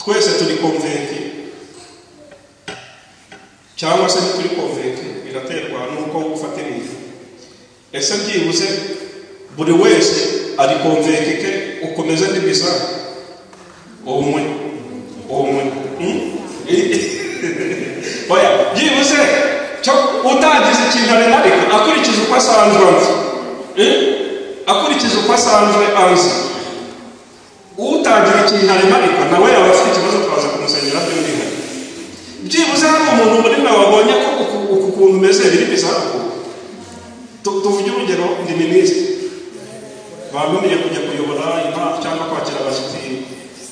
Twese turi convaincu cyangwa se turi convaincu, biraterwa n'uko ufata ibintu. Ese byibuze buri wese ari convaincu ke ukomeze ndi bizarre? Umwe umwe oya, byibuze utagize ikintu arenarika akurikije uko asanzwe anzi, akurikije uko asanzwe anzi, utagira ikintu aremarika nawe yaba afite ikibazo, twaza kumusengera by'umwihariko. Byibuze hari umuntu muri mwe wabonye ko uku kuntu umeze biri bizarre. Tuvuge urugero, ndi minisitiri, bantumiye kujya kuyobora inama cyangwa kwakira abashyitsi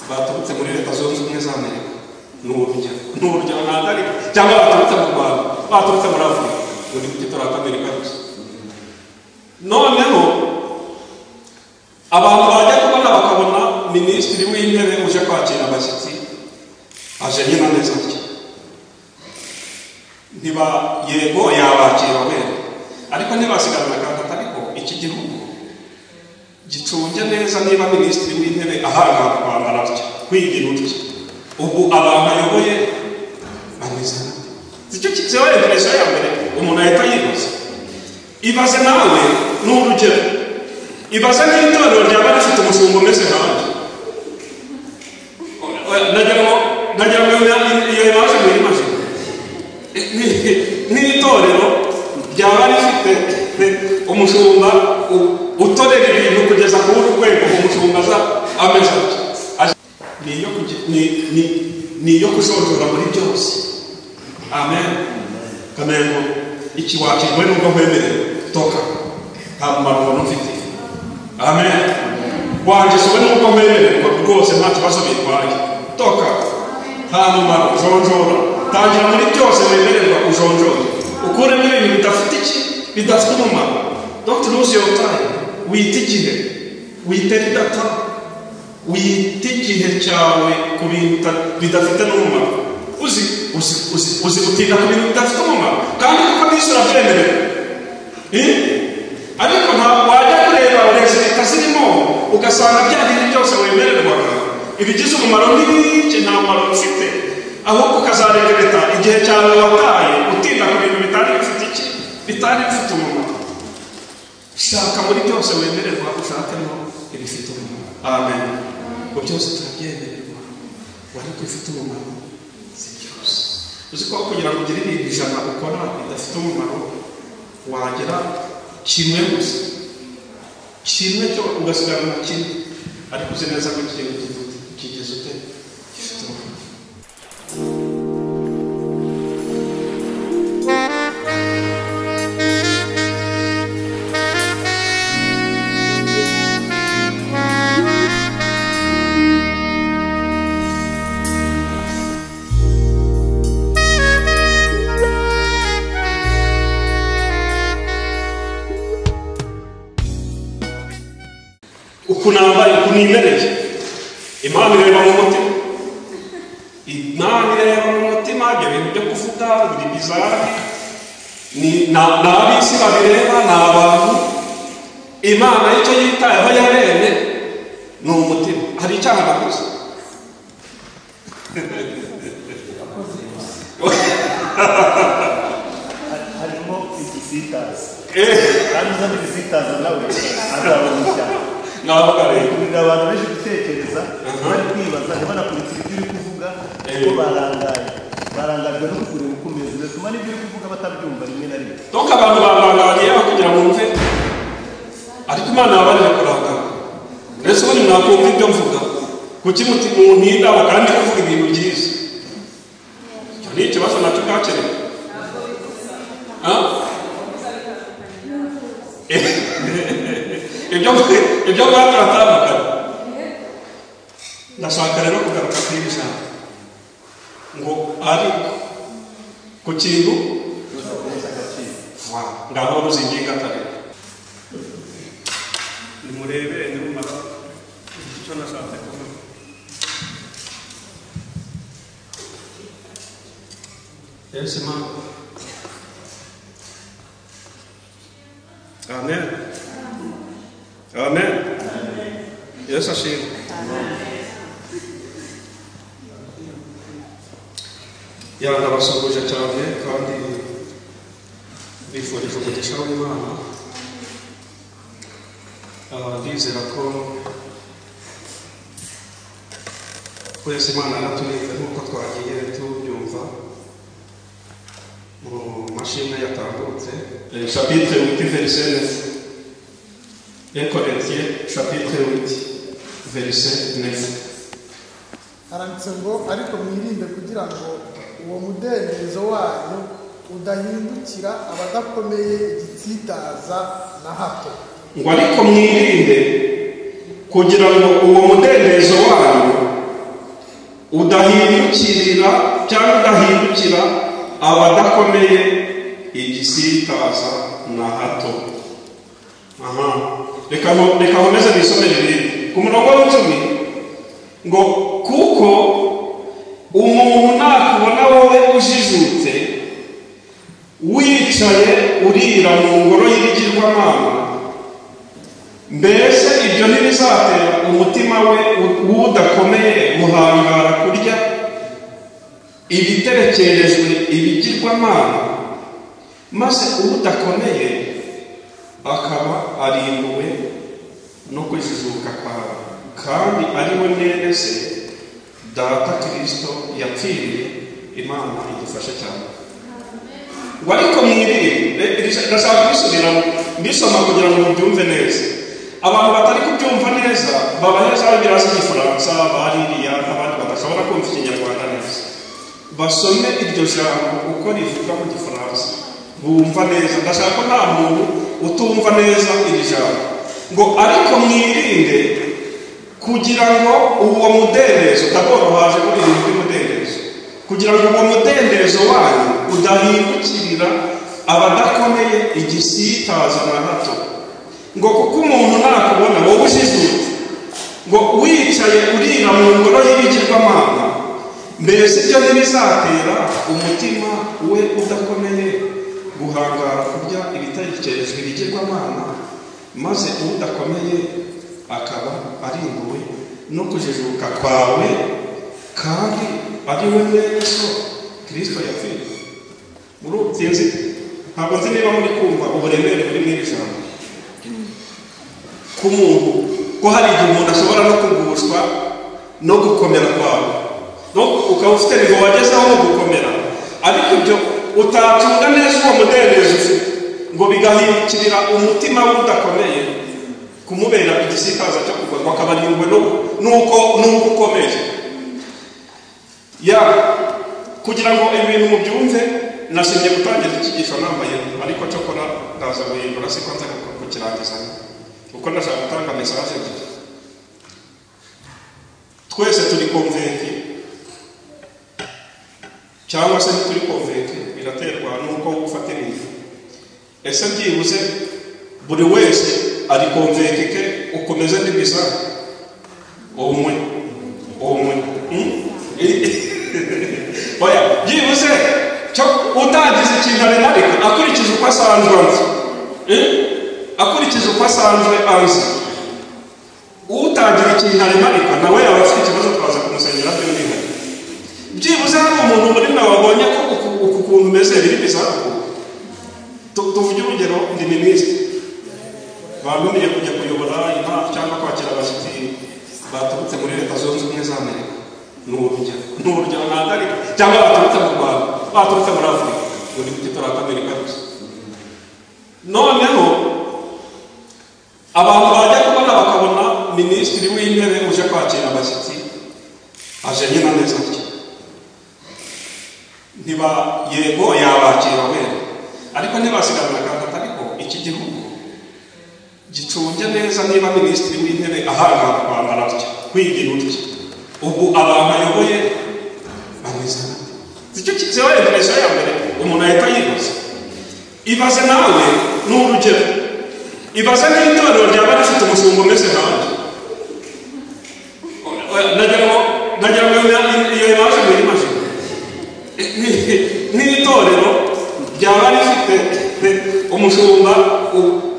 baturutse muri Leta Zunze Ubumwe za Amerika, ni urugero, ni urugero ntabwo ari cyangwa baturutse mu Rwanda, baturutse muri Afurika, muri turata Amerika gusa. Noneho abantu bajya kubona bakabona minisitiri w'intebe uje kwakira abashyitsi aje nyine ameze atya, ntiba yego yabakira wenda, ariko ntibasigarana akantu. Ariko iki gihugu gicunge neza niba minisitiri w'intebe ahangara kwambara atya, kwigira utya, ubu abantu ayoboye bameze bate? Icyo kizeho impression ya mbere umuntu ahita yibaza. Ibaze nawe, ni urugero, ibaze n'itorero ryaba rifite umushumba umeze nkanjye. Nagira ngo iyo image muyimaze. N'itorero ryaba rifite umushumba utorera ibintu kugeza ku rwego umushumba aza ameze atya, ni iyo kujonjora muri byose. Amen. Kamengo iki wakirwe nubwo nkwemerera toka, nta mumaro ubona ufite. Amen. Wangezewe nubwo nkwemererwa rwose nta kibazo bitwaye, toka, nta mumaro. Jonjora, tangira muri byose wemererwa, ujonjora, ukuremo ibintu bidafite iki, bidafite umumaro. Don't lose your time. Wite igihe, wite data, wite igihe cyawe ku bintu bidafite n'umumaro. Uzi uzi uzi uzi gutinda ku bintu bidafite umumaro, kandi kuko byinshi urabyemerera, ariko ntabwo wajya kureba resultat zirimo ugasanga bya bintu byose wemererwaga ibigize umumaro n'ibiki nta mumaro bifite, ahubwo ukazaregreta igihe cyawe wataye utinda ku bintu bitari bifite iki, bitari bifite umumaro. Shaka muri byose wemererwa, ushakemo ibifite umumaro. Amen. Ngo byose turabyemererwa, ariko ibifite umumaro si byose. Uzi ko kugira ngo ugire ibintu 100 ukora bidafite umumaro, wagera kimwe gusa, kimwe cyo ugasigarana kimwe, ariko uzi neza ko ikintu kigeze ute gifite umumaro. Ukunambaye ukunimereye, Imana ireba mu mutima, Imana ireba mu mutima. Ibyo bintu byo kuvuga biri bizarre, ni n'ab'isi babireba, ni abantu. Imana icyo yitayeho yaremye ni umutima. Hari icyaha nakoze? Harimo igisitaza, kandi uzana igisitaza nawe azabona icyaha. Kurira abantu benshi gutekereza, bari kwibaza ntibanakurikira ibyo uri kuvuga, kuko barangaye, barangajwe no kukureba uko umeze, bituma n'ibyo uri kuvuga batabyumva rimwe na rimwe. Donc abantu barangariye kugira ngo bumve, ariko Imana yabarije kurangara. Mbese ubundi mwakumva ibyo mvuga, kuki muntindaho kandi kuvuga ibintu byiza? Icyo ni ikibazo nacyo bwakenewe. Ibyo turatandukanye. Ndashaka rero kugaruka kuri iri jambo ngo ariko ku kintu ngaho ruzingiye gatare, nimurebe nimumara icyo nashatse kuvuga. Yesu Imana. Amen. Amen. Yesu ashimwe. Ndabasuhuje cyane kandi bifurije umugisha w'Imana. Ndizera ko twese Imana yaraturinze nk'uko twagiye tubyumva mu mashini yatambutse. Chapitre 8 verset 9. 1 Corinthiens chapitre 8 verset 9. Haranditse ngo ariko mwirinde kugira ngo uwo mudendezo wanyu udahindukira abadakomeye igitsitaza na hato. Ngo ariko mwirinde kugira ngo uwo mudendezo wanyu udahindukirira cyangwa udahindukira abadakomeye igisitaza na hato. Aha, reka nkomeze nisomere ibindi ku murongo w'icumi ngo kuko umuntu nakubona wowe ujijutse wicaye urira mu ngoro y'ibigirwamana, mbese ibyo ntibizatera umutima we w'udakomeye guhangara kurya ibiterekerejwe ibigirwamana, maze udakomeye akaba arimbuwe no kujijuka kwawe, kandi ari we mwene se data Kristo yapfiriye. Imana idufashe cyane. Ngo ariko mwirinde, ndashaka kubisubiramo mbisoma kugira ngo mubyumve neza. Abantu batari kubyumva neza babaheza birazi igifaransa baririya n'abandi badashobora kumva ikinyarwanda neza, basome iryo jambo uko rivuga mu gifaransa bumva neza. Ndashaka ko nta muntu utumva neza iri jambo. Ngo ariko mwirinde kugira ngo uwo mudendezo utaborohaje muri ibintu by'umudendezo, kugira ngo uwo mudendezo wanyu udahindukirira abadakomeye igisitaza na hato. Ngo kuko umuntu nakubona wowe ujijutse ngo wicaye urira mu ngoro y'ibigirwamana, mbese ibyo ntibizatera umutima we udakomeye guhangara kurya ibitekerejwe ibigirwamana, maze udakomeye akaba arimbuwe no kujijuka kwawe, kandi ari we mwene so Kristo yapfiriye. Muri sinzi, ntabwo nzi niba muri kumva uburemere buri mu iri jambo ku muntu, ko hari igihe umuntu ashobora no kugushwa no gukomera kwawe, no ukaba ufite nivo wagezeho mu gukomera, ariko ibyo utacunga neza uwo mudendezo ufite ngo bigahindukirira umutima w'udakomeye kumubera igisitaza cyo kugwa, akaba arimbuwe nuko ukomeye. Ya kugira ngo ibintu mubyumve, nashimye gutangira icyigisho nambaye, ariko cyokora ndaza guhindura siko nza kukirangiza kuko ndashaka gutanga message ebyiri. Twese turi convaincu cyangwa se turi convaincu, biraterwa nuko ufata ibintu. Ese byibuze buri wese ari convaincu ke ukomeze ndi bisa umwe umwe. Oya, byibuze cyo utagize ikintu ariko akurikije uko asanzwe anzi, akurikije uko asanzwe anzi, utagira ikintu ariko nawe yaba afite ikibazo twaza kumusengera by'umwihariko. Byibuze hari umuntu muri mwe wabonye ko uku kuntu umeze biri bizakuru. Tuvuge urugero, ndi minisitiri, bantumiye kujya kuyobora inama cyangwa kwakira abashyitsi baturutse muri Leta Zunze Ubumwe za Amerika, ni urugero ntabwo ari cyangwa baturutse mu Rwanda, baturutse muri Afurika, ngo ni kuki turata Amerika gusa. Noneho abantu bajya kubona bakabona minisitiri w'intebe uje kwakira abashyitsi aje nyine neza atya, ntiba yego yabakira wera, ariko ntibasigarana akangata. Ariko iki gihugu gicunge neza niba minisitiri w'intebe ahangara kwambara atya, kwigira utya, ubu abantu ayoboye bameze bate? Icyo kibazo impression ya mbere umuntu ahita yibaza. Ibaze nawe, ni urugero, ibaze n'itorero ryaba rifite umushumba umeze nkanjye. Nagira ngo iyo image muyimagine, n'itorero ryaba rifite umushumba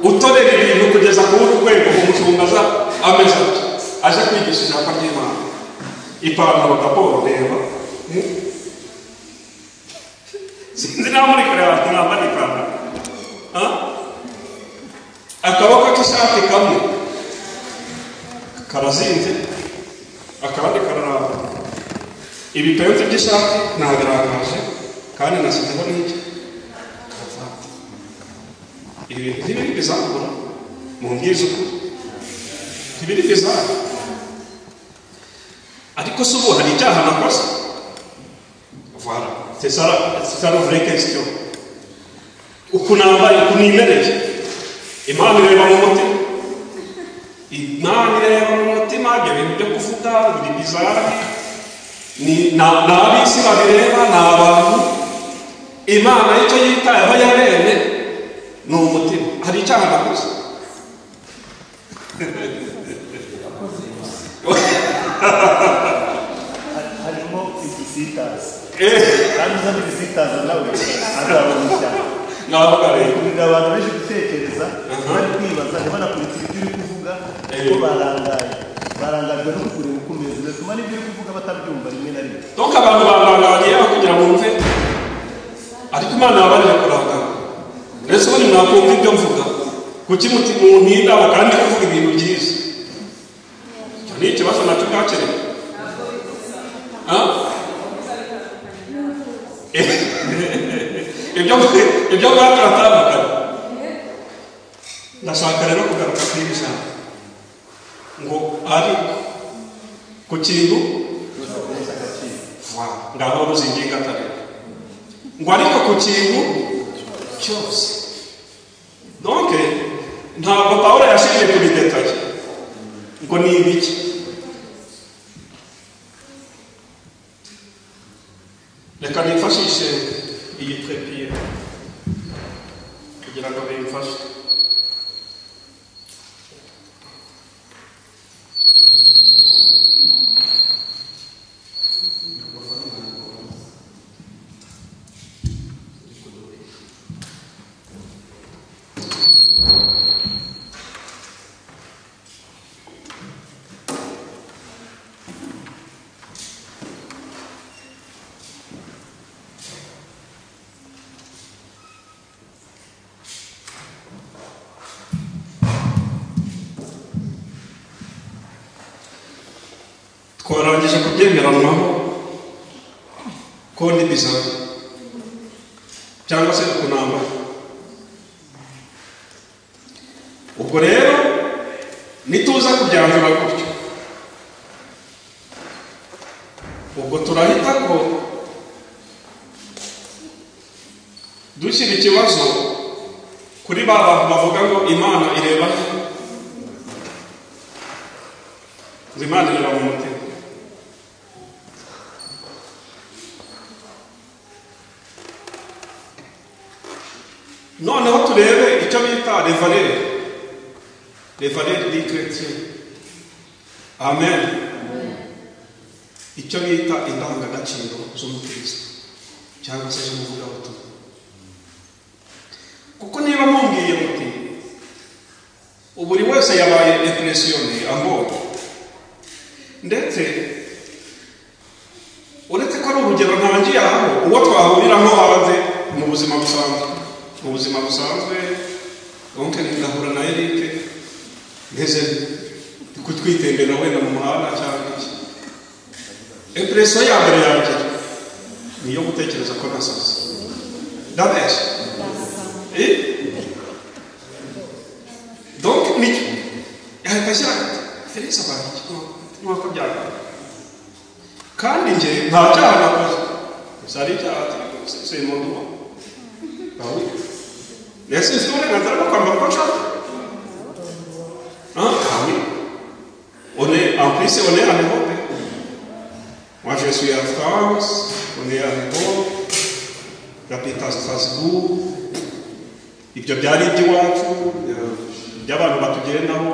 utorera ibintu kugeza ku rwego umushumba aza ameze atya, aje kwigisha ijambo ry'Imana, ipantaro raporo reba. Sinzi naho muri kureba abantu bambaye ipantaro. Akaboko k'ishati kamwe karazinze, akandi kararambuye. Ibipenzi by'ishati ntabirangaje kandi nashyizeho n'iki karavati. Ibi bintu ntibiri bizakura mu mbwiza ukuri, ntibiri bizakura. Ariko se ubu hari icyaha nakoze? Voilà, c'est ça la vraie question. Uku nambaye, uku nimereye, Imana ireba mu mutima. Imana ireba mu mutima. Ibyo bintu byo kuvuga biri bizarre, ni ab'isi babireba, ni abantu. Imana icyo yitayeho yaremye ni umutima. Hari icyaha nakoze? Harimo igisitaza, kandi uzana igisitaza nawe azabona ishyano. Kurira abantu benshi gutekereza, bari kwibaza ntibanakurikire ibyo uri kuvuga, kuko barangaye, barangajwe no kukureba uko umeze, bituma n'ibyo uri kuvuga batabyumva rimwe na rimwe. Donc abantu barangariye kugira ngo bumve, ariko Imana yabarije kurangara. Mbese ubundi mwakumva ibyo mvuga, kuki muntinda kandi kuvuga ibintu byiza? Icyo ni ikibazo nacyo bwakenewe. Ibyo bwaturatandukanye. Ndashaka rero kugaruka kuri iri jambo ngo ariko ku kintu ngaho ruzinginga atari ngo ariko ku kintu cyose. Donc ntabwo Pawulo yashingiye ku bidetaye ngo ni ibiki. Reka nifashishe iyi trépied kugira ngo bimfashe. Twarangije kubyemeranwaho ko ni bizarre cyangwa se ukunamba. Ubwo rero nituza kubyanzura gutyo, ubwo turahita ko dushyira ikibazo kuri ba bantu bavuga ngo Imana ireba, Imana ireba mu mutima. Noneho turebe icyo bita les valeurs du chrétien. Amen. Icyo bita indangagaciro z'umukristo cyangwa se z'umuvugabutumwa. Kuko niba mumbwiye muti buri wese yabaye impressionné ambonye, ndetse uretse ko ari urugero ntangiye aho uwo twahuriramo hanze mu buzima busanzwe, mu buzima busanzwe donc ngahura na Eric ngeze kutwitembera wenda mu muhanda cyangwa iki, impression ya mbere yanjye niyo gutekereza ko nasaze. Ndabeshya? Donc nicyo yahita ashyira ati Felix abaye iki nk'uko byagenda, kandi njye nta cyaha nakoze, gusa hari icyaha c'est mon droit. Ah oui. Ese mfite uburenganzira bwo kwambara uko nshaka. Ah oui. On est, en plus, on est en Europe. Moi, je suis en France, on est en Europe, j'habite à Strasbourg. Ibyo byari iby'iwacu, by'abantu batugendaho,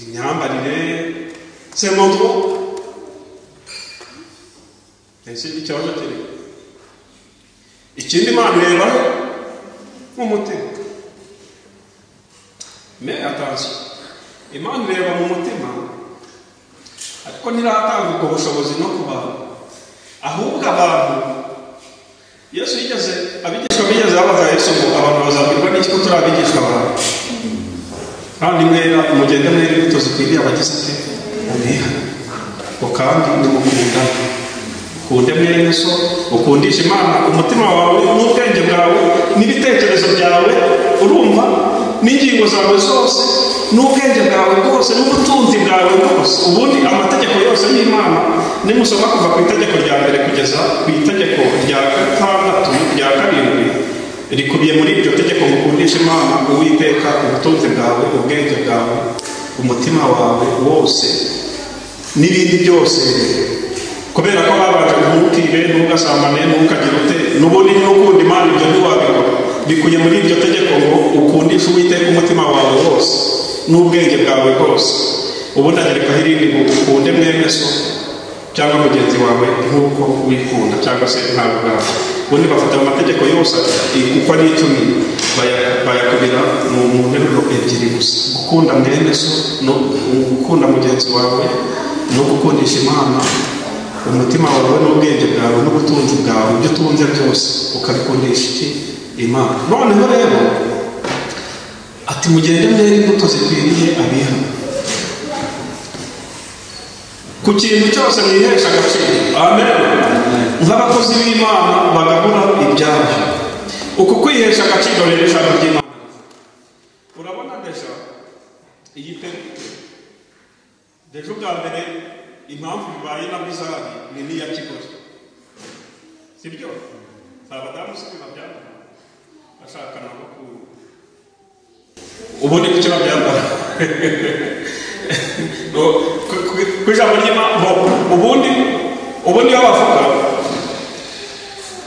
imyambarire, c'est mon droit. Ese ikibazo kiri. Ikindi Imana ireba mu mutima. Mais attention, Imana ireba mu mutima, ariko ntiratanga ubwo bushobozi no ku bantu. Ahubwo abantu Yesu yigeze abigishwa bigeze babaza Yesu ngo abantu bazabwirwa n'iki ko turi abigishwa bawe, kandi mwera mugende mwere imbuto zikwiriye abagize ate umwihane, ngo kandi nimukundane, ukunde mwene so, ukundisha Imana umutima wawe n'ubwenge bwawe n'ibitekerezo byawe, urumva, n'ingingo zawe zose n'ubwenge bwawe bwose n'ubutunzi bwawe bwose. Ubundi amategeko yose y'Imana nimusoma kuva ku itegeko rya mbere kugeza ku itegeko rya 6 rya 7 rikubiye muri iryo tegeko: mukundisha Imana Uwiteka ubutunzi bwawe, ubwenge bwawe, umutima wawe wose n'ibindi byose. Kubera ko babanje ntukibe, ntugasambane, ntukagire ute, n'ubundi n'ukunda Imana ibyo ntiwabikora. Bikuye muri iryo tegeko ngo ukundishe Uwiteka umutima wawe wose n'ubwenge bwawe bwose. Ubundi agerekaho irindi ngo ukunde mwene so cyangwa mugenzi wawe nk'uko wikunda, cyangwa se nkawe ubwawe. Ubundi bafata amategeko yose uko ari 10 bayakubira mu nteruro ebyiri gusa: gukunda mwene so no gukunda mugenzi wawe no gukundisha Imana umutima wawe n'ubwenge bwawe n'ubutunzi bwawe, ibyo utunze byose ukabikundisha iki? Imana. Noneho rero ati mugende mwere imbuto zikwiriye abihana. Ku kintu cyose mwihesha agaciro. Amen. Nk'abakozi b'Imana bagabura ibyabo. Uku kwihesha agaciro rero ijambo ry'Imana. Urabona déjà iyi perike déjà ubwa mbere impamvu bibaye na bizari ni n'iya kigore, sibyo? Abadamu si babyambara bashaka nabo ku ubundi kuki babyambara ku ijambo ry'Imana. Ubundi iyo bavuga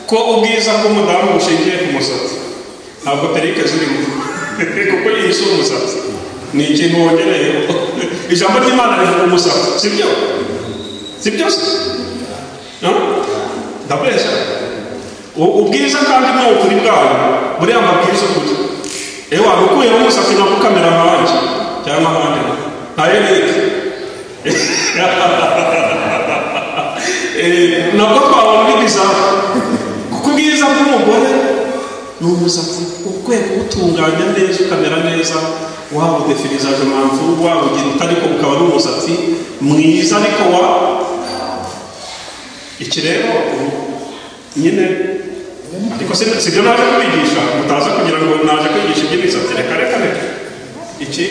ko ubwiza bw'umudamu bushingiye ku musatsi, ntabwo perike zirimo kuko iyi si umusatsi, ni ikintu wongereyeho. Ijambo ry'Imana rivuga umusatsi, sibyo? Sibyo se? Ndabeshya? Ubwiza kandi ni ukuri bwawe, buriya mbabwiza ukuri. Ewa ukuyeho umusatsi nabwo ukamera nkanjye cyangwa abandi nka Eric, nabwo twabona uri bizarre, kuko ubwiza bw'umugore ni umusatsi ukwiye kuwutunganya neza ukamera neza, waba udefiriza mpamvu waba ugira utariko ukaba ari umusatsi mwiza. Ariko wa iki rero nyine, ariko sibyo naje kubigisha, mutaza kugira ngo naje kwigisha iby'imisatsi. Reka reka reka iki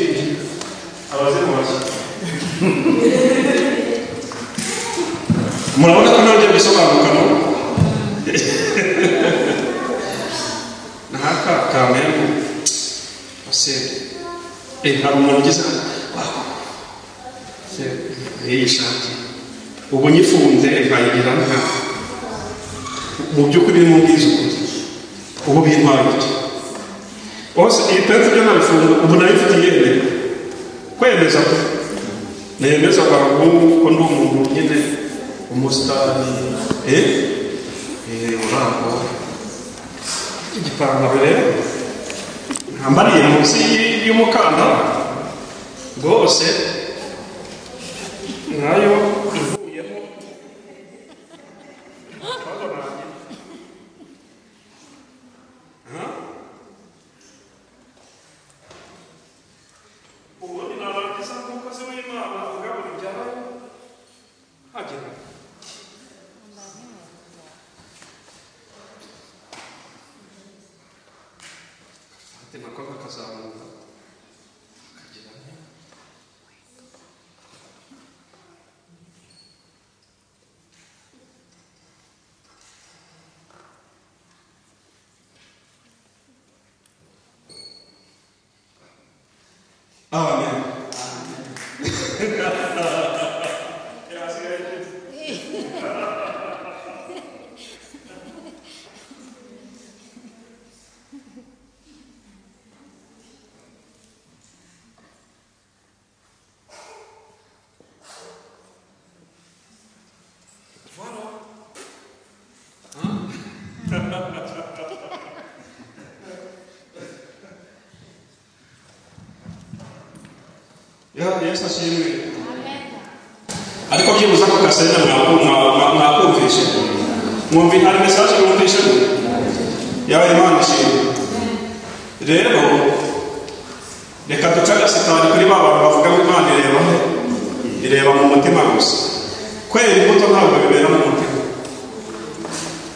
abazimu bashya murabona ko nongeye gusobanuka no nk'aka kamembe ase hari umuntu ugeze iyi shati ubu nyifunze nkayigira nka mu by'ukuri ni mu bwiza ukuri ubu bintwaye iki ose iyi pensi byo nabifunga ubu nayifite yemeye kwemeza ko nemeza abantu ko ndi umuntu nyine umusitari urangwa igipantaro rero ntambariye munsi y'umukandara rwose nkayo ivuyemo ubundi narangiza nk'umukozi w'Imana ugabura ibyayo hagera ati nako kakazamuka kagira. Amen. Yesu ashimwe. Ariko byibuze ko kasenda mwakumvishe. Mwumvi hari message mwumvishe yawe Imana ishimwe. Rero reka duce agasitari kuri ba bantu bavuga ngo Imana ireba he? Ireba mu mutima gusa. Kwera imbuto ntabwo bibera mu mutima,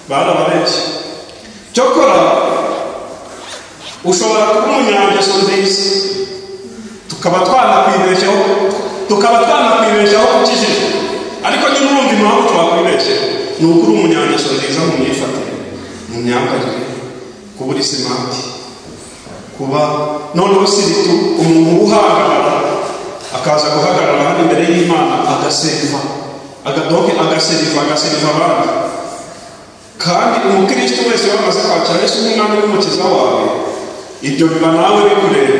barababeshye. Cyokora ushobora kuba umunyangeso nziza, tukaba twanakwibeshyaho ukijije, ariko niba urumva impamvu twakwibeshye ni uko uri umunyangeso nziza mu myifatire, mu myambarire, kuba uri simati, kuba noneho siritu umuntu uhagarara akaza guhagarara hano imbere y'Imana agaseriva agaseriva abandi. Kandi umukristo wese wamaze kwakira Yesu nk'umwami n'umukiza wawe, ibyo biba nawe bikureba.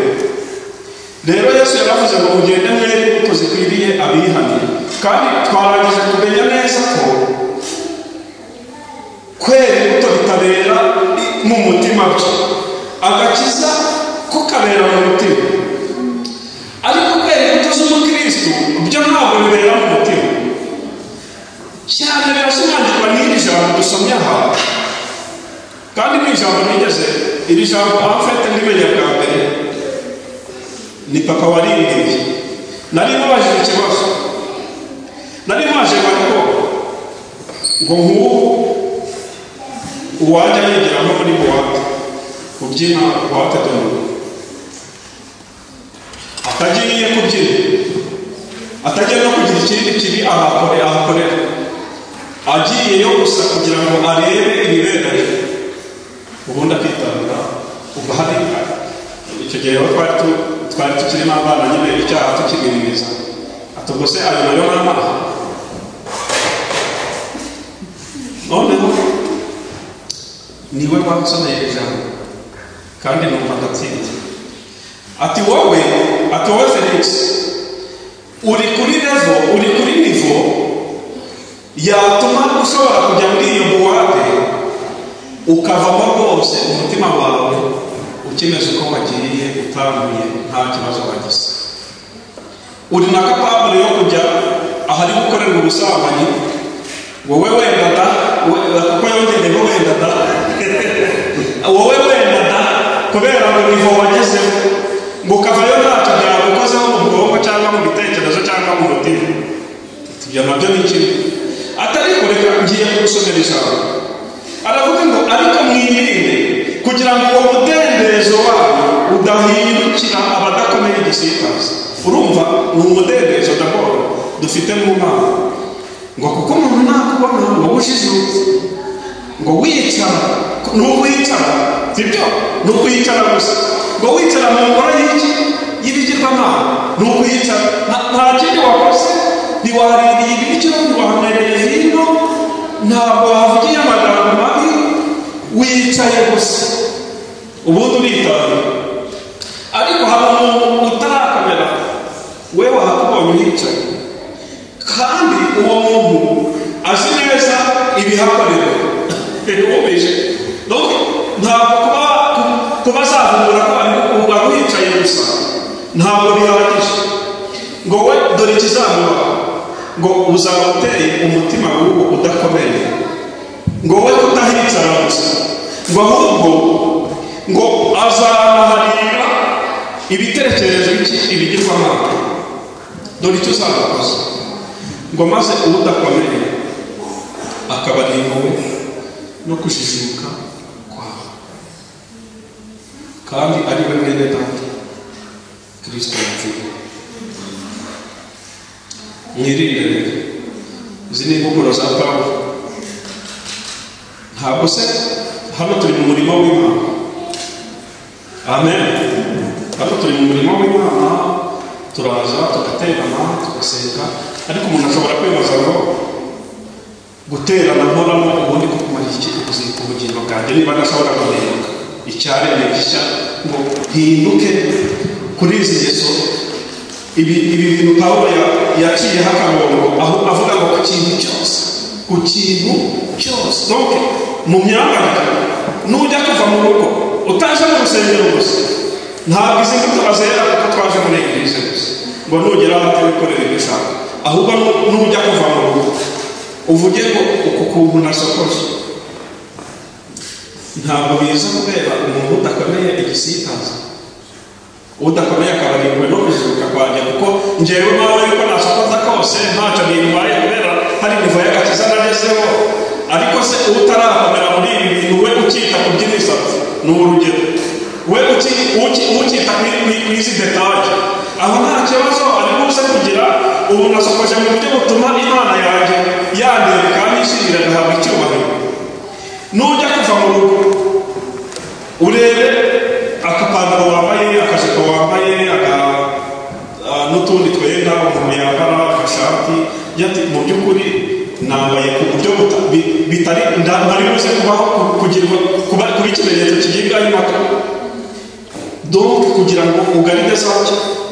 Rero Yesu yaravuze ngo mugende mwere imbuto zikwiriye abihaniye. Kandi twarangije kumenya neza ko kwera imbuto bitabera mu mutima byo, agakiza ko kabera mu mutima, ariko kwera imbuto z'umukristo byo ntabwo bibera mu mutima. Cyane birashimangirwa n'iri jambo dusomye aha, kandi ni ijambo nigeze iri jambo afite ndimenya bwa mbere ni papa warimbwiye. Nari mubajije ikibazo, nari maje ariko ngo nk'ubu uwajya yigira nko muri buwate kubyina buwate dono, atagiye kubyina, atagiye no kugira ikindi kibi ahakorera, agiyeyo gusa kugira ngo arebe ibiberayo, ubundi akitabira. Ubwo hari icyo gihe twari tukirimo abana nyine, icyaha tukigwiriza. Ati ubwo se ayo nayo n'amaha? Noneho niwe wansomeye ijambo kandi numva ndatsinze. Ati wowe Felix, uri kuri level, uri kuri niveau yatuma ushobora kujya muri iyo buwate ukavamo rwose umutima wawe ukimeze uko wagiye utanduye, nta kibazo wagize. Uri na capable yo kujya ahari gukorerwa ubusambanyi, wowe wenda da, kuko yongeyeho wenda da, wowe wenda da, kubera ngo nivo wagezeho, ngo ukavayo ntacyo byagukozeho mu bwonko cyangwa mu bitekerezo cyangwa mu mutima. Ibyo nabyo ni kimwe. Atari kureka ngiye kugusomera ijambo. Aravuga ngo ariko mwirinde kugira ngo uwo mudendezo wanyu udahindukira abadakomeye igisitaza. Urumva ni umudendezo d'abord dufite mu Mana, ngo kuko umuntu nakubona ngo ujijutse, ngo wicara, n'uwicara sibyo, n'ukwicara gusa, ngo wicara mu ngoro y'iki y'ibigirwamana, n'ukwicara nta kindi wakoze, ntiwaririye ibiryo, ntiwanywereye vino, ntabwo wavugiye amagambo mabi, wicaye gusa, ubundi uritaye. Ariko hari umuntu utarakomera, we wahakubonye uhicaye, kandi uwo muntu azi neza ibihakorerwa. Ntabwo kuba azavumbura ko wari uhicaye gusa ntabwo bihagije. Ngo we dore ikizamubaho, ngo uzaba uteye umutima w'uwo udakomeye, ngo we kutahicara gusa, ngo ahubwo ngo azanaharira ibitekerezo ibigirwamana. Dore icyo uzabakoze, ngo maze udakomeye akaba ari impuhwe no kujijuka kwawe, kandi ari we mwene data Kristo yapfiriye. Mwirinde rero, izi ni impuguro za Pawulo. Ntabwo se hano turi mu murimo w'Imana. Amen. Hano turi mu murimo w'Imana, turaza tugaterana tugasenga, ariko umuntu ashobora kwibaza ngo guterana nkoramo ubundi ko kumara iki ubugingo bwanjye niba ntashobora guhinduka icyaremwe gishya ngo hinduke kuri izi ngeso. Ibi bintu Pawulo yaciyeho akarongo aho avuga ngo ku kintu cyose, ku kintu cyose. Donc mu myambarire, nujya kuva mu rugo utaje mu rusengero gusa, ntabwo izi mbuto bazera kuko twaje muri eglise gusa, ngo nugera aho wikorera ibyo ushaka, ahubwo nujya kuva mu rugo uvuge ngo uku kuntu nasokoje, Ntabwo biza kubera umuntu udakomeye igisitaza, udakomeye akaba ari no kujijuka kwanjye, kuko njyewe nawe yuko nasokoza kose ntacyo bintwaye kubera hari nivo y'agakiza nagezeho. Ariko se utarakomera muri ibi bintu, we ukita ku by'imisatsi ni urugero, we ukita ku izi detaye, aho nta kibazo ari buze kugira. Ubu nasokoje mu buryo butuma Imana yanjye yandeba kandi ishimira agahabwa icyubahiro. Nujya kuva mu rugo urebe akapantaro wambaye, akajipo wambaye, n'utundi twenda umuntu yambara, agashati, mu by'ukuri nambaye ku buryo bitari ntari buze kubaho kugirwa kuba ikimenyetso kigibwaho impaka. Donc kugira ngo ugaride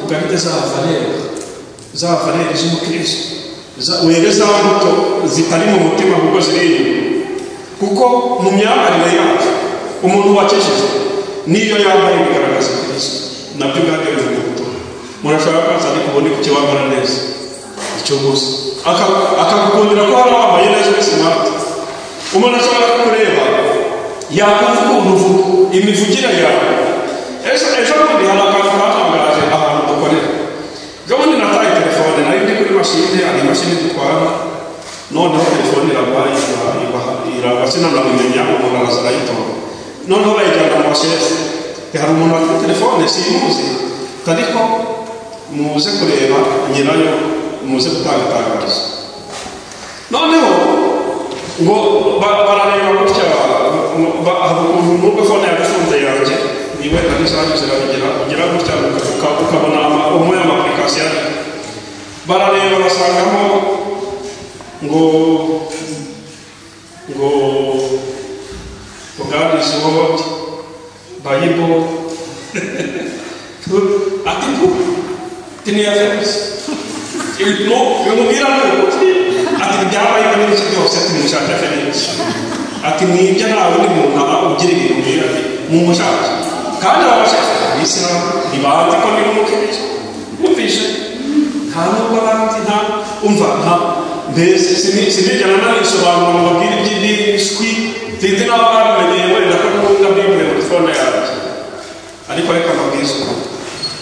ugaride za valeur z'umukristo, were za mbuto zitari mu mutima ahubwo ziri inyuma. Kuko mu myambarire yacu umuntu wakijijwe niyo yambaye bigaragaza Kristo, nabyo ubwabyo bivuga ubutumwa. Umuntu ashobora kwaza ariko ubundi kuki wambara neza icyo gusa akagukundira ko hari wambaye neza uri smart. Umuntu ashobora kukureba yakumva ukuntu uvuga, imivugire yawe. Ejo bundi hari akantu katangaje ahantu dukorera. Ejo bundi nataye telefone, nari ndi kuri mashine, hari imashini dutwara, noneho telefone iragwa, sinanabimenya, umuntu araza arayitora. Noneho bayijyana mu bashefu. Hari umuntu afite telefone simuzi, ariko muze kureba nyirayo, muze gutanga itangazo. Noneho ngo barareba gutya, hari ukuntu nubwo fone yabifunze yanjye niwe nari zirabigira, ugira gutya ukabona umwe y'amapurikasiyo. Barareba basangamo ngo God is Lord, Bible, ati tiniya bimubwira ati byabaye n'iki byose, ati mushaka Felix, ati mwibyo nta wundi muntu aba ugira ibintu mbwira, ati mumushake. Kandi abashaka abisilamu ntibazi ko ndi umukristo, wumvishe nta nubwo abandi nta umva nta mbese sinigera nanisobanura ngo mbabwire iby'ishwi, sinzi n'aho babimenyeye wenda ko ntunga Bible muri fone yanjye. Ariko reka mbabwize ukuri,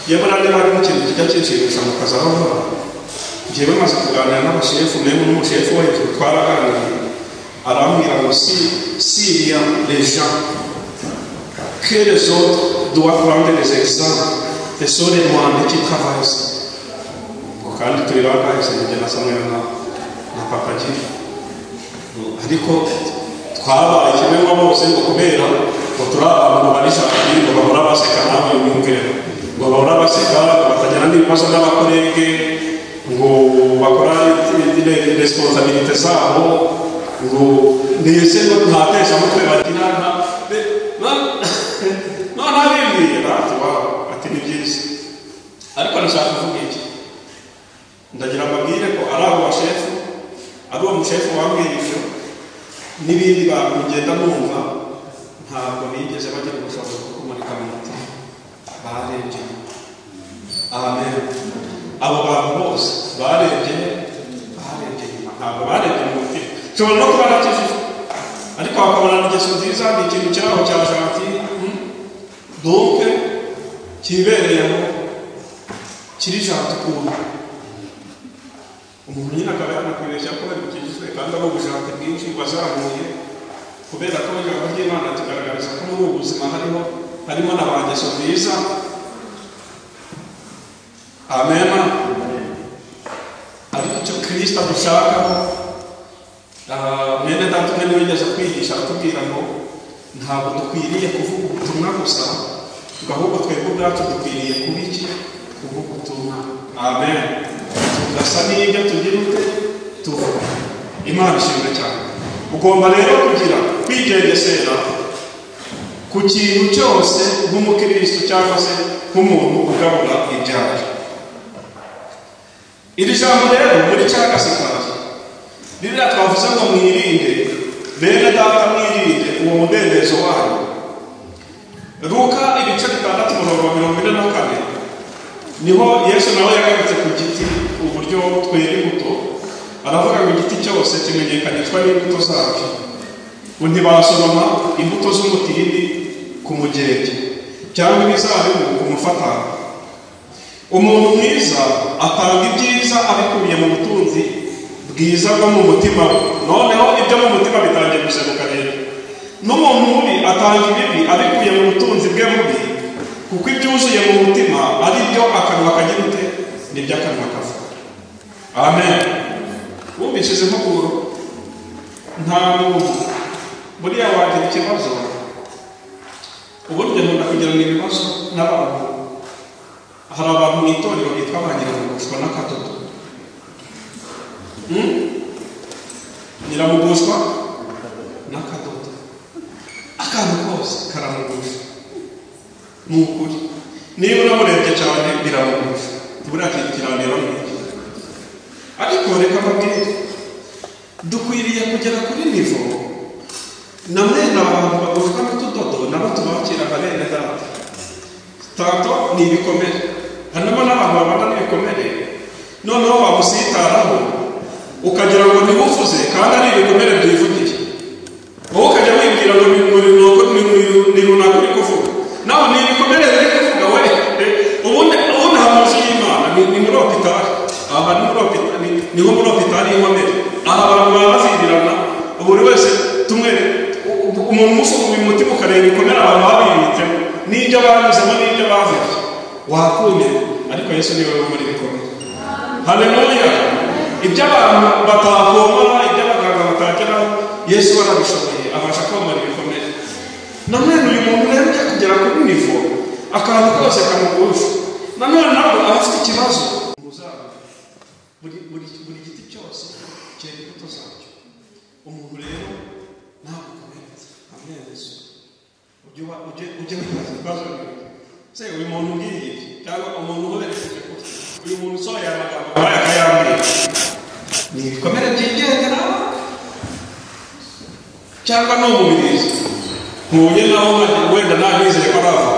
yewe nanjye harimo ikintu kijya kinshimisha mu kazi aho nkora. Njyewe maze kuganira n'abashefu, mwe n'umushefu we twaraganiriye, arambwira ngo s'il y a les gens que les autres doivent prendre les exemples, ce sont les Rwandais qui travaillent ici. Kandi turi bagahise njye na Samuel na Papa Giri, ariko twabaye kimwe ngo bose ngo kubera ngo turi abantu bari ngo bahora baseka, nawe wiyumvire ngo bahora baseka, batagira n'ibibazo n'abakorege, ngo bakora responsabilité zabo, ngo mbese ngo ntateshamutwe bagira none abimbwiye ati wawe, ati ni byiza. Ariko ndashaka kuvuga iki, ndagira mbabwire ko ari abo bashefu, ari uwo mushefu wambwiye ibyo n'ibindi bantu ngenda numva, ntabwo bigeze bagira ubushobozi bwo kumurika mu mutima, barebye. Amen. Abo bantu bose barebye inyuma, ntabwo barebye mu mutima. Nshobora no kuba nakijijwe, ariko bakabona ingeso nziza, ni ikintu kiri aho cya janti, donc kibereyeho, kiri janti ukuntu. Umuntu nyine akaba yanakwibeshya ko bari bukijijwe kandi ari ubujanti bwinshi wazamuye, kubera ko ijambo ry'Imana tugaragariza ko muri ubu buzima harimo na ba ngeso nziza. Amen. Ariko icyo Kristo adushakaho, mwene data umwe niwe wigeze kwigisha aratubwira ngo ntabwo dukwiriye kuvuga ubutumwa gusa, ngo ahubwo twebwe ubwacu dukwiriye kuba iki? Kuvuga ubutumwa. Amen. Tugasa n'ibyo tugira ute tuvuga. Imana ishimwe cyane. Ugomba rero kugira kwigengesera ku kintu cyose nk'umukristo cyangwa se nk'umuntu ugabura ibyaha. Iri jambo rero muri cyagasitaza ririya twavuze ngo mwirinde, bene data mwirinde uwo mudendezo wanyu. Luka ibice 6 umurongo 44 niho Yesu nawe yagarutse ku giti, uburyo twera imbuto. Aravuga ngo igiti cyose kimenyekanishwa n'imbuto zacyo. Ngo ntibasoroma imbuto z'umutini ku mugenge cyangwa imizabibu ku mufatano. Umuntu mwiza atanga ibyiza abikuye mu butunzi bwiza bwo mu mutima we. Noneho ibyo mu mutima bitangiye guseruka rero. N'umuntu mubi atanga ibibi abikuye mu butunzi bwe bubi, kuko ibyuzuye mu mutima ari byo akanwa kagira ute, nibyo akanwa kavuga. Amen. Wumvise izi mpuguro? Nta muntu buriya wagira ikibazo. Uburyo nkunda kugirana ibibazo n'abantu. Hari abantu mu itorero bitwa ba nyiramugushwa n'akadodo. Nyiramugushwa n'akadodo, akantu kose karamugusha. Ni ukuri, niba unamurebye cyane biramugusha, buriya kiranira n'iki. Ariko reka mbabwire, dukwiriye kugera kuri nivo na mwene abantu bagushwa n'utudodo nabo tubakira nka bene data. Tanto ni ibikomere, harimo n'abantu babana n'ibikomere, noneho wamusitaraho ukagira ngo ntibuvuze kandi ari ibikomere byivugiye. Wowe ukajya wibwira ngo ni runaka uri kuvuga, nawe ni ibikomere biri kuvuga we. Ubundi aha mu nzu y'Imana ni muri hopitali, aha ni muri hopitali, niho muri hopitali y'inkomere. Aha abantu baba bavirirana, buri wese tumwe umuntu umufunguye umutima ukareba ibikomere abantu babibitsemo n'ibyo banyuzemo n'ibyo bavuze, wakumirwa. Ariko Yesu niwe wo muri bikomere. Haleluya. Ibyo abantu batakomora, ibyo abaganga batageraho, Yesu arabishoboye, abasha komora ibikomere. Nanone uyu muntu rero ujya kugera kuri nivo akantu kose kamugusha, nanone nabwo aba afite ikibazo. Buri giti cyose cyera imbuto zacyo. Umuntu rero ntabwo ukomeretse amwerezo, ujye wibaza ibibazo bibiri. Se uyu muntu umbwiye ibi, cyangwa umuntu uhoberekeje gutya, uyu muntu usohoye aya magambo abaye akayambwira, ni ibikomere byigendera cyangwa ni umubirizi ntuye naho wenda nta ko aravuga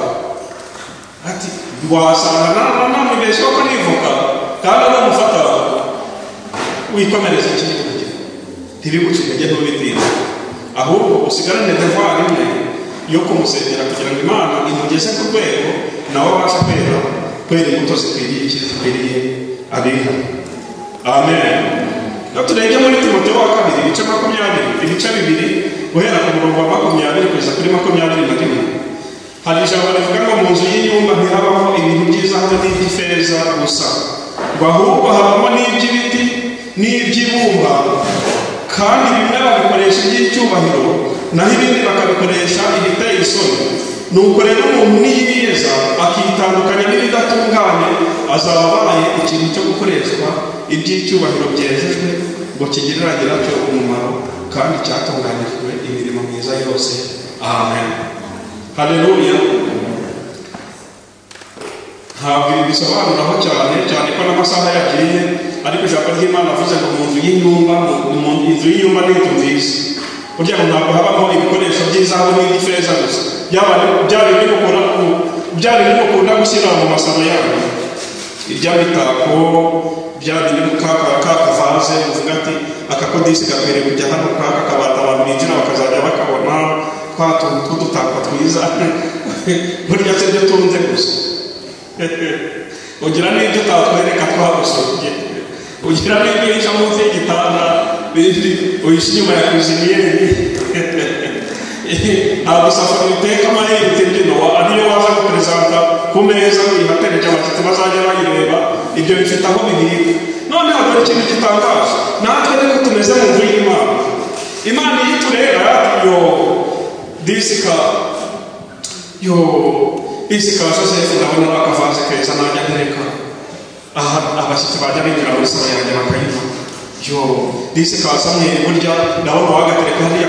ati wasanga namwibeshyeho ko nivuka kandi ari umufata wikomereza ikindi kugira ntibiguce intege ntubitinze, ahubwo usigarane devoir imwe yo kumusengera kugira ngo Imana imugeze ku rwego nawe abasha kwera imbuto zikwiriye iki zikwiriye abiha. Amen. Iyo turebye muri Timoteyo wa kabiri ibice 20 ibice 2 guhera ku murongo wa 20 kugeza kuri 21, hari ijambo rivuga ngo mu nzu y'inyumba ntihabaho ibintu by'izahabu n'iby'ifeza gusa, ngo ahubwo habamo n'iby'ibiti n'iby'ibumba, kandi bimwe babikoresha iby'icyubahiro naho ibindi bakabikoresha ibiteye isoni. Nuko rero umuntu niyiyeza akitandukanya n'ibidatunganye, azaba abaye ikintu cyo gukoreshwa iby'icyubahiro byejejwe ngo kigirire nyiracyo umumaro kandi cyatunganijwe imirimo myiza yose. Amen. Haleluya. Ntabwo ibi bisobanuraho cyane cyane ko n'amasaha yagiye, ariko ijambo ry'Imana avuze ngo mu nzu y'inyumba, inzu y'inyumba ni inzu nziza. Burya ngo ntabwo habamo ibikoresho by'izahabu n'iby'ifeza gusa, bya bindi mukunda gushyira mu masaro yanyu, iby'imitako, bya bindi kakavaze uvuga ati aka kodisi gakwiriye kujya hano kwaka kabati, abantu binjira bakazajya bakabona twa tuntu tw'udutako twiza. Burya si ibyo utunze gusa, ugira n'ibyo utatwereka twagusuye, ugira n'ibyo uhisha munsi y'igitanda, uhisha inyuma ya kuziniyeri. Ntabwo safuriya uteka amahirwe imbyino ariyo waza guperezanta ku meza uyihatereje abashyitsi bazajya bayireba, ibyo bifite aho bibika. Noneho dore ikintu gitangaje, natwe niko tumeze mu nzu y'Imana. Imana iyo itureba yo disika yo disika Joseph ndabona ari akavaze keza najya ntereka aha abashyitsi bajya binjira muri salo yanjye bakayibona. Yo disika Samweli burya ndabona wagatereka hariya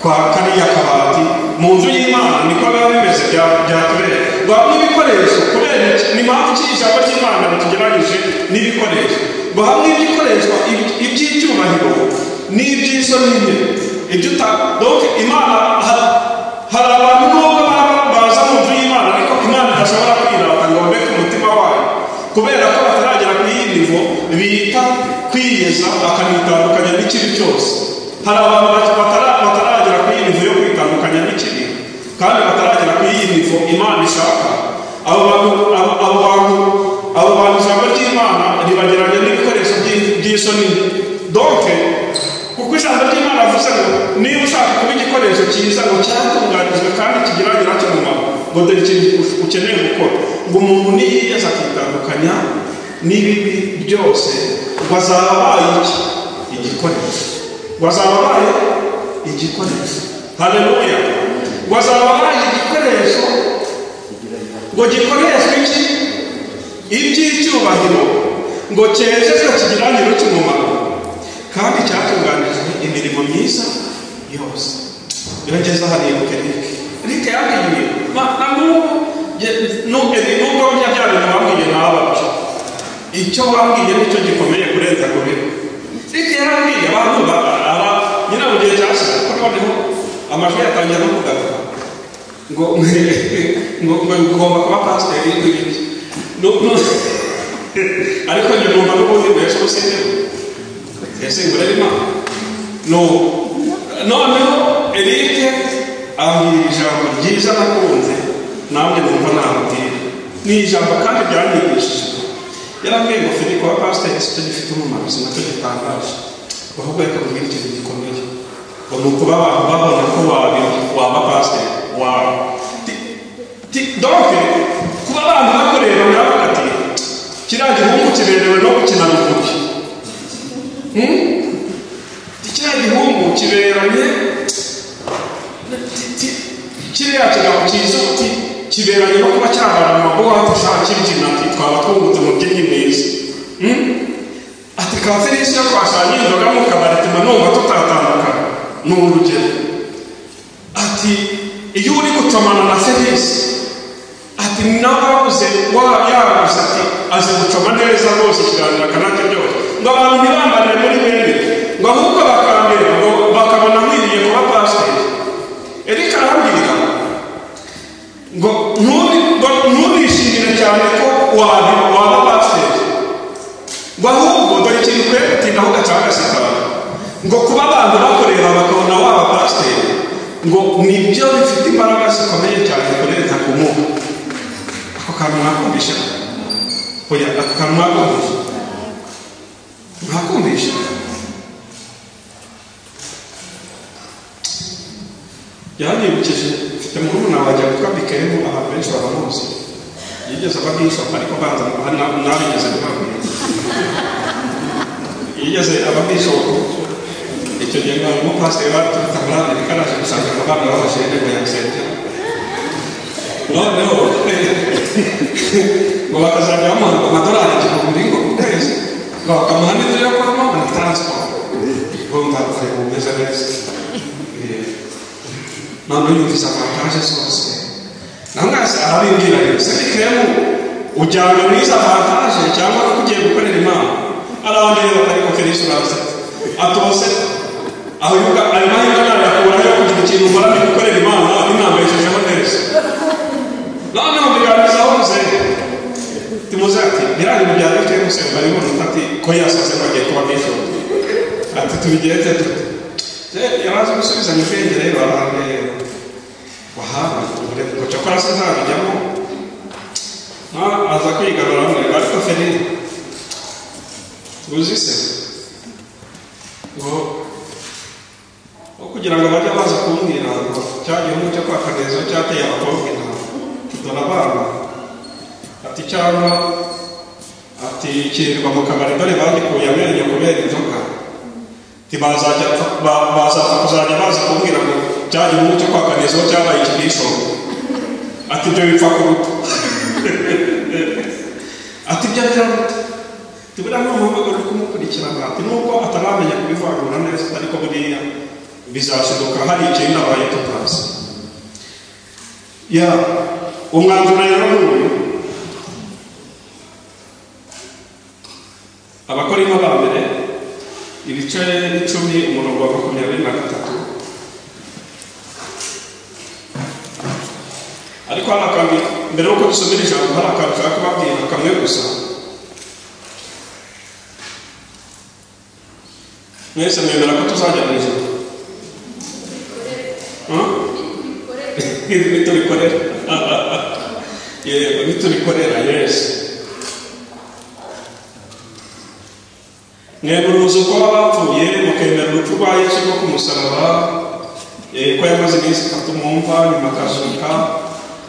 kwa kariya kabati. Mu nzu y'Imana niko biba bimeze byatureba ngo hamwe ibikoresho, kubera ni mpamvu ki ijambo ry'Imana ritugereranyije n'ibikoresho, ngo hamwe ibikoreshwa iby'icyubahiro n'iby'isoni nke, ibyo donc Imana hari abantu nubwo baza mu nzu y'Imana ariko Imana idashobora kwirata ngo babe ku mutima wayo, kubera ko bataragera kuri iyi nivo bita kwiyeza bakanitandukanya n'ikibi cyose. Hari abantu bataragera kandi bataragera kuri iyi nivo Imana ishaka. Abo bantu ijambo ry'Imana ribagereranya n'ibikoresho by'isoni. Donc kuko ijambo ry'Imana avuze ngo niba ushaka kuba igikoresho cyiza ngo cyatunganijwe kandi kigira nyiracyo umumaro, ngo dore ikintu ukeneye gukora, ngo umuntu niyiyeza akitandukanya n'ibibi byose, ngo azaba abaye iki? Igikoresho. Ngo azaba abaye igikoresho. Haleluya. Ngo azaba abaye igikoresho ngo gikoreshwe iki? Iby'icyubahiro, ngo cyejejwe kigira nyiracyo umumaro kandi cyatunganijwe imirimo myiza yose. Birageza hariya Eric. Eric yambwiye nubwo burya bya bintu wambwiye ntababyo, icyo wambwiye nicyo gikomeye kurenza kubira. Eric yarambwiye abantu nyina mu gihe cyashize, kuko noneho amajwi yatangiye no kugaruka ngo ngo ugomba kuba pasiteri n'ibindi, ariko njye numva n'ubundi mbese ubusinzi ese ngurebe Imana. Noneho Eric ambwira ijambo ryiza nakunze, nanjye numva namubwira. Ni ijambo kandi ryanyigishije. Yarambwiye ngo Filipo wa pasiteri si cyo gifite umumaro, si nacyo gitangaje, ahubwo reka mbwira ikintu gikomeye, ngo ni ukuba abantu babona ko waba pasiteri wawe. Donc kuba abantu bakureba baravuga ati kiriya gihungu kiberewe no gukina ruguru, kiriya gihungu kiberanye, kiriya kigabo cyiza kiberanye no kuba cyabara mu mabuwate kibyina, ati twaba twungutse umubyinnyi mwiza. Ati ka Felisi iyo twashanye inzoga mu kabari tuma numva tutatandukana. Ni urugero. Ati iyo uri gucomana na Felisi, ati nababuze yabuze ati azi gucoma neza rwose ikiganiro akanakiryoha, ngo abantu ntibambarire muri bene, ngo ahubwo bakambera ngo bakabona nkwiriye kuba pasiteri. Eric arambwira ngo ntubishimire cyane ko waba pasiteri, ngo ahubwo dore ikintu ukwiye gutindaho ugacaho agasitara, ngo kuba abantu bakureba bakabona waba pasiteri, ngo nibyo bifite imbaraga zikomeye cyane kurenza kumuha. Ako kantu mwakumvishe? Oya, ako kantu mwakumvishe? Mwakumvishe? Yaranyibukije, mfite murumuna wanjye witwa Bikemu, abantu benshi babamuzi. Yigeze aba bishop, ariko banza nabigeze kubabwira. Yigeze aba bishop, icyo gihe ngo umupasiteri baturutse muri Amerika araje gushaka abana b'abajene ngo yansengere. Noneho ngo bakazajya bamuha amadolari 1000 ngo ku kwezi, ngo bakamuha n'inzu yo kubamo na transport. Urumva umeze neza. Noneho yumvise avantage zose. Namwese arabimbwira rero, se Bikemu ujyanywe muri izo avantage cyangwa kuko ugiye gukorera Imana? Arambwira ati ariko Felisi uraza atose aho yuka ayo mahirwe nayakura yo kugira ikintu nkora ndi gukorera Imana binambeshejeho neza. Noneho mbiganizaho muzehe, timuze ati biriya bintu bya Bikemu se baribona ati ko yasaze ngo agiye kuba bishop, ati tubigenze dute? Yarazi gusubizanya ubwenge rero, arambwira wahawe ngo cyakora se ntabijyamo, aza kwigarura amwe, ariko Feri tuzi se ngo kugira ngo bajye baza kumbwira ngo cya gihugu cyo kwa Kanezo cyateye abakobwa inama, dore abana, ati cyangwa ati kirirwa mu kabari dore bagikuye amenyo kubera inzoga, bazapfa kuzajya baza kumbwira ngo cya gihugu cyo kwa Kanezo cyabaye ikibisho, ati ibyo bipfa kuruta, ati ibyo biraruta. Tubura n'umuhamagaro uri kumukurikirana, ati nubwo ataramenya kubivangura neza, ariko buriya bizashoboka hari ikintu abaye tutazi. Ya umwanzuro rero n'uyu, Abakorinto ba mbere ibice 10 umurongo wa 23. Ariko hano akantu mbere y'uko dusomera ijambo, hari akantu nshaka kubabwira kamwe gusa. Mwese mwemera ko tuzajya mu ijuru? Nitubikorera. Yego, nitubikorera Yesu. Mwemera umuzuko w'abapfuye, mukemera urupfu rwa Yesu rwo ku musaraba, ko yamaze iminsi itatu mu mva, nyuma akazuka,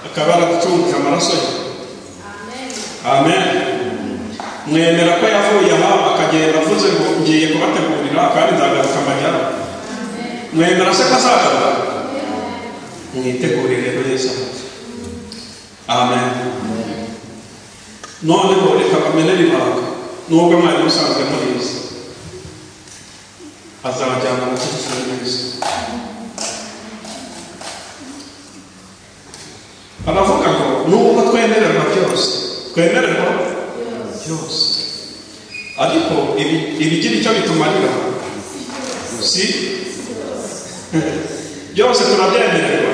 akaba yaraducunguje amaraso ye. Amen. Mwemera ko yavuye aha akagenda avuze ngo ngiye kubategurira kandi nzagaruka mbajyane. Mwemera se ko azagaruka? Mwitegure rero Yesu araje. Amen. Noneho reka bamenere ibanga, nubwo mwari musanzwe murizi, azabajyana mu cyiciro neza. Aravuga ngo nubwo twemererwa byose, twemererwa byose, ariko ibigira icyo bitumarira si byose turabyemererwa,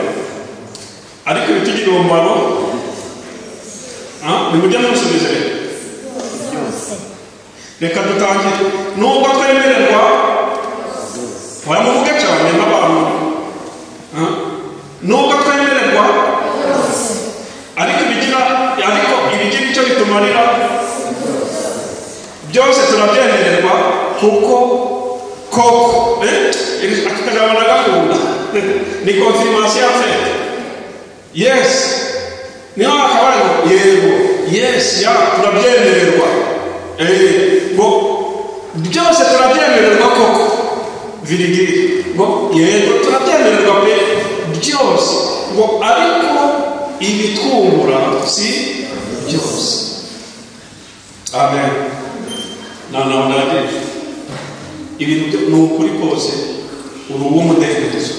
ariko ibitugirira umumaro nimujye musubize rero. Reka dutangire. Nubwo twemererwa, waramuvuge cyane n'abantu, nubwo twemererwa, ariko ibigira icyo bitumarira byose turabyemererwa, kuko koko akakajambo ndagakunda, ni confirmation ya fait. Yes, niho hakabaye ngo yego, yes, ya turabyemererwa, ngo byose turabyemererwa koko, virigiri ngo yego turabyemererwa pe byose, ngo ariko ibitwungura si byose. Amen. Noneho ndagije ibintu ni ukuri kose, uri uw'umudendezo,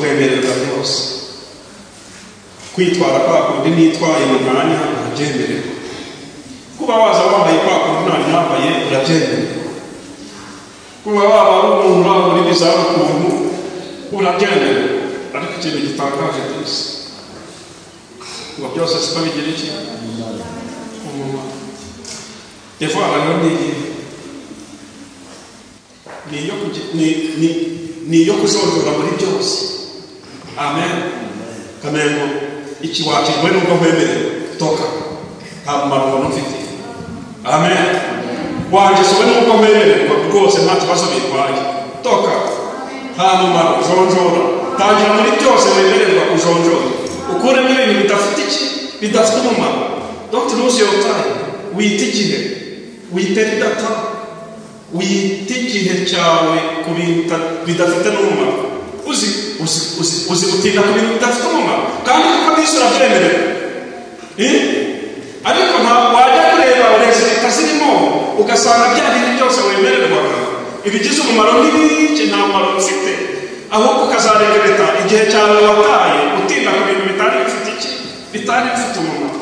wemererwa byose. Kwitwara kwa kundi nitwaye mu mwanya urabyemererwa, kuba waza wambaye kwa kundi nari nambaye urabyemererwa, kuba waba ari umuntu uri muri bizarre ukuntu urabyemererwa. Ariko ikintu gitangaje byose, ngo byose siko bigira iki umumaro. Devoir rero ni iyo kujonjora muri byose. Amen. Kamengo iki wakirwe nubwo nkwemerera, toka, nta mumaro ubona ufite. Amen. Wangesowe nubwo nkwemererwa rwose nta kibazo bitwaye, toka, nta mumaro, jonjora. Tangira muri byose wemererwa ujonjora, ukuremo ibintu bidafite iki, bidafite umumaro. Don't lose your time. Wita igihe, wite data, wita igihe cyawe ku bintu bidafite n'umumaro. Uzi uzi uzi uzi gutinda ku bintu bidafite umumaro, kandi kuko byinshi urabyemererwa. Ariko ntabwo wajya kureba resultat zirimo ugasanga bya bintu byose wemererwaga ibigize umumaro n'ibiki nta mumaro bifite, ahubwo ukazaregreta igihe cyawe wataye utinda ku bintu bitari bifite iki, bitari bifite umumaro.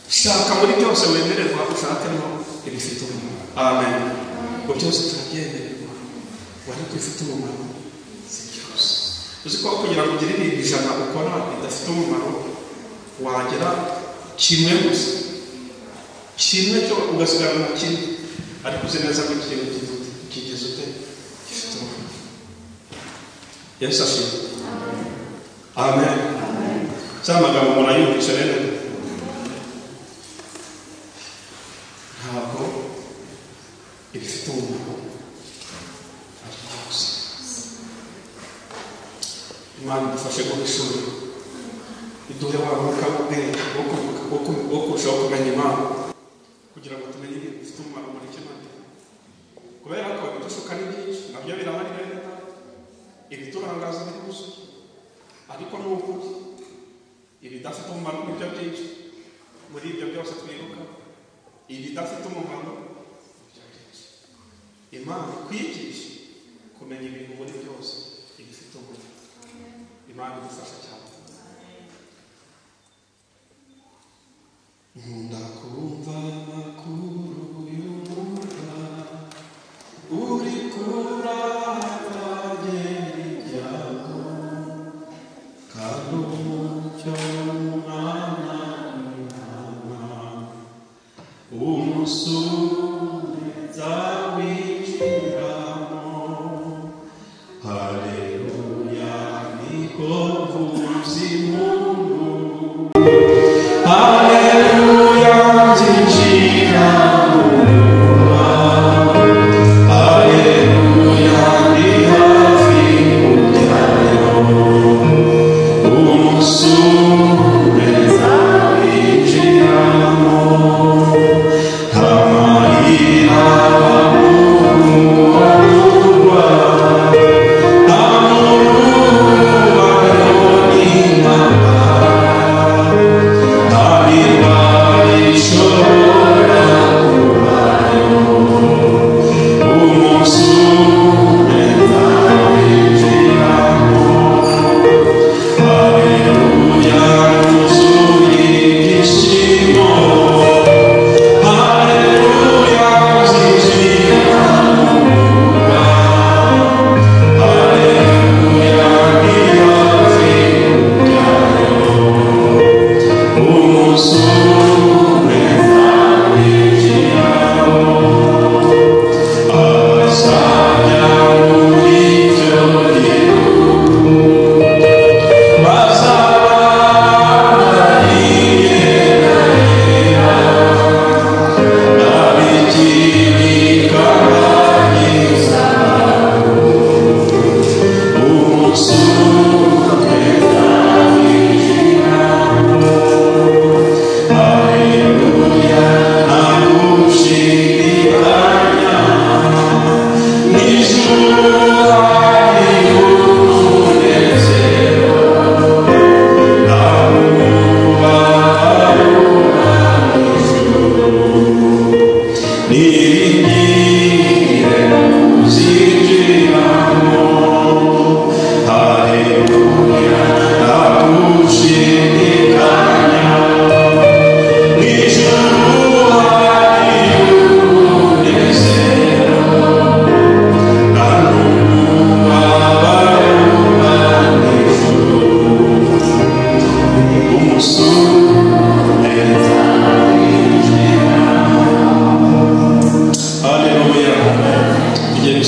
Shaka muri byose wemererwa, ushakemo ibifite umumaro. Amen. Ngo byose turabyemererwa, ariko ibifite umumaro si byose. Uzi ko kugira ngo ugire ibintu 100 ukora bidafite umumaro, wagera kimwe gusa, kimwe cyo ugasigarana kimwe, ariko uzi neza ko ikintu kigeze ute gifite umumaro. Yesu ashimwe. Amen. Za magambo umuntu ayumvise rero, ntabwo ibifite umumaro ari byose. Imana idufashe guhishura, iduhe wa mwuka w'ubwenge wo kurushaho kumenya Imana, kugira ngo tumenye ibintu bifite umumaro muri kino gihe. Kubera ko ibidushuka ni byinshi, nabyo birahari bene data, ibiturangaza biri buzuye, ariko ni ukuri ibidafite umumaro nibyo byinshi. Muri ibyo byose twiruka, ibidafite umumaro nibyo byinshi. Imana ikwigisha kumenya ibintu muri byose ibifite umumaro. Imana idufasha cyane. Nkunda kumva amakuru y'umurwa uri kuragera ibyago, kandi umucyo w'Umwana w'Intama umusubiza winjiramo. Haleluya, niko mvuze.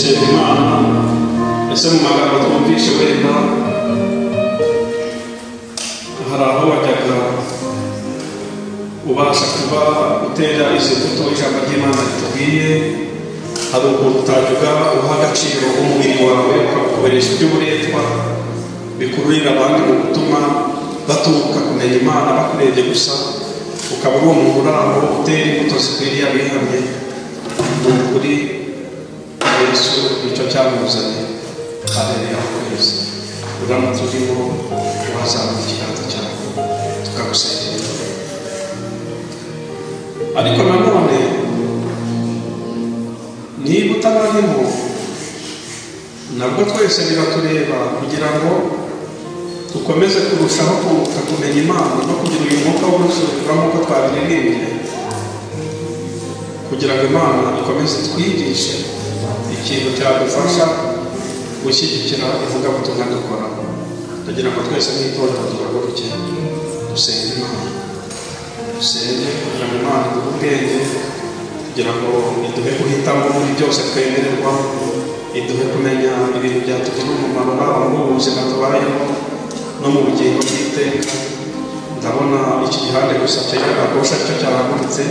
Gusenga Imana. Ese mu magambo twumvishe wenda hari aho wajyaga ubasha kuba utera izi mbuto ijambo ry'Imana ritubwiye? Hari ukuntu utajyaga uha agaciro umubiri wawe ukawukoresha iby'uburetwa bikururira abandi mu gutuma baturuka kumenya Imana bakurebye gusa, ukaba uri umuntu uri aho utera imbuto zikwiriye abihamye. Ni ukuri Yesu nicyo cyamuzanye abereye aho kwezi. Uramutse urimo wazamura ikiganza cyawe tukagusengera. Ariko nanone niba utabarimo nabwo twese biratureba kugira ngo dukomeze kurushaho kunguka kumenya Imana no kugira uyu mwuka wo gusurwa nk'uko twabiririmbye, kugira ngo Imana ikomeze twigishe ikintu cyadufasha gushyigikira ivugabutumwa dukora. Ndagira ngo twese nk'itorero duhaguruke dusenge Imana, dusenge kugira ngo Imana iduhe ubwenge, kugira ngo iduhe guhitamo muri byose twemererwa, iduhe kumenya ibintu byatugirira umumaro haba muri ubu buzima tubayemo no mu bugingo bw'iteka. Ndabona iki gihande gusa cyera akosha cyo cyahagurutse,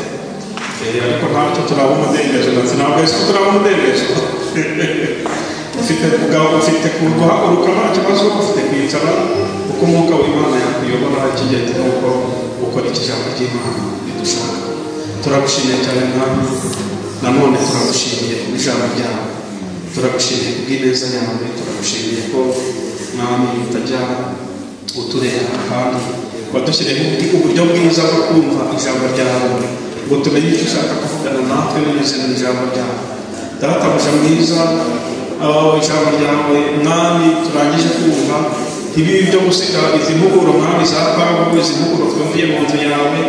ariko ntacyo turaba umudendezo, ntabwo ese turaba umudendezo. Ufite guhaguruka nta kibazo, ufite kwicara uko umwuka w'Imana yakuyobora. Icy'ingenzi ni uko ukora iki jambo ry'Imana ridushaka. Turagushimiye cyane Mwami, nanone turagushimiye kubw'ijambo ryawe, turagushimiye kubw'ineza yawe, turagushimiye ko Mwami utajya utureba kandi wadushyiriyeho uburyo bwiza bwo kumva ijambo ryawe ngo tumenye icyo ushaka kuvugana natwe binyuze mu ijambo ryawe. Databuja mwiza, ijambo ryawe Mwami turangije kumva, ntibibe ibyo gusiga izi mpuguro Mwami za Pawulo, izi mpuguro twumviye mu nzu yawe,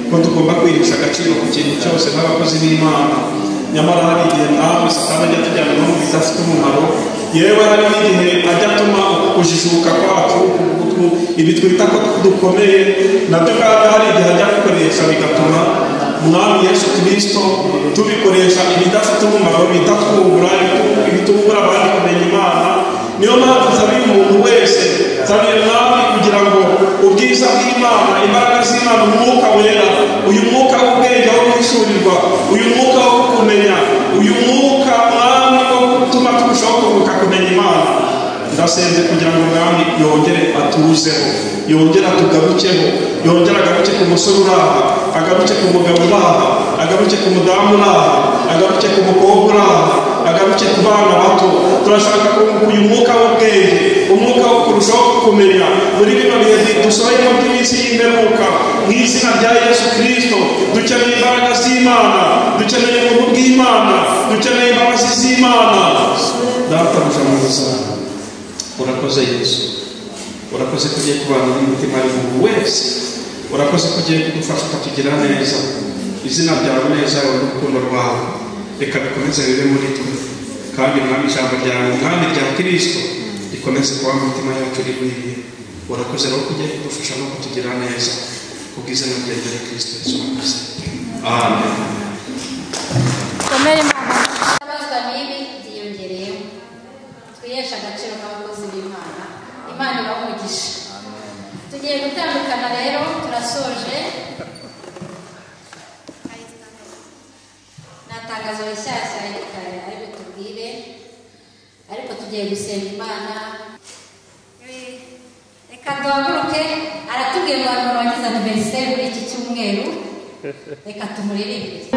ko tugomba kwihesha agaciro ku kintu cyose nk'abakozi b'Imana. Nyamara hari igihe Mwami Satani ajya atujyana no mu bidafite umumaro, yewe hari n'igihe ajya atuma kujijuka kwacu, ibi twita ko dukomeye nabyo kandi hari igihe ajya gukoresha bigatuma Mwami Yesu Kristo tubikoresha ibidafite umumaro, bitatwungura, ibitungura abandi kumenya Imana. Niyo mpamvu nsabiye umuntu wese, nsabiye Mwami kugira ngo ubwiza bw'Imana, imbaraga z'Imana, umwuka wera, uyu mwuka w'ubwenge wo guhishurirwa, uyu mwuka wo kumenya, uyu mwuka Mwami wo gutuma turushaho kunguka kumenya Imana, ndasenze kugira ngo Mwami yongere atuzeho, yongere atugarukeho, yongere agaruke ku musore uraha, agaruke ku mugabo uraha, agaruke ku mudamu uraha, agaruke ku mukobwa uraha, agaruke ku bana bato. Turashaka kunguka uyu mwuka w'ubwenge, umwuka wo kurushaho kumenya muri bino bihe dusohoyemo by'iminsi y'imperuka. Mu izina rya Yesu Kristo dukeneye imbaraga z'Imana, dukeneye ubuntu bw'Imana, dukeneye imbabazi z'Imana. Databuja mwiza, urakoze Yesu, urakoze ko ugiye kubana n'umutima w'umuntu wese, urakoze ko ugiye kudufasha ukatugira neza. Izina ryawe neza yawe n'urukundo rwawe reka bikomeze bibe muri twe, kandi Mwami ijambo ryawe Mwami rya Kristo rikomeze kuba mu mitima yacu rigwiriye. Urakoze rero ko ugiye kudufasha no kutugira neza, kubw'izina rya Kristo Yesu urakoze, amen. Komere Imana. Abazwa n'ibi byiyongereyeho, twiheshe agaciro k'abakozi b'Imana. Imana ibahe umugisha. Tugiye gutandukana rero, turasoje. Nta tangazo rishyashya ari butubwire, ariko tugiye gusenga Imana. Reka duhaguruke, aratubwiye ngo abantu bagize anniversaire muri iki cyumweru, reka tumuririmbire.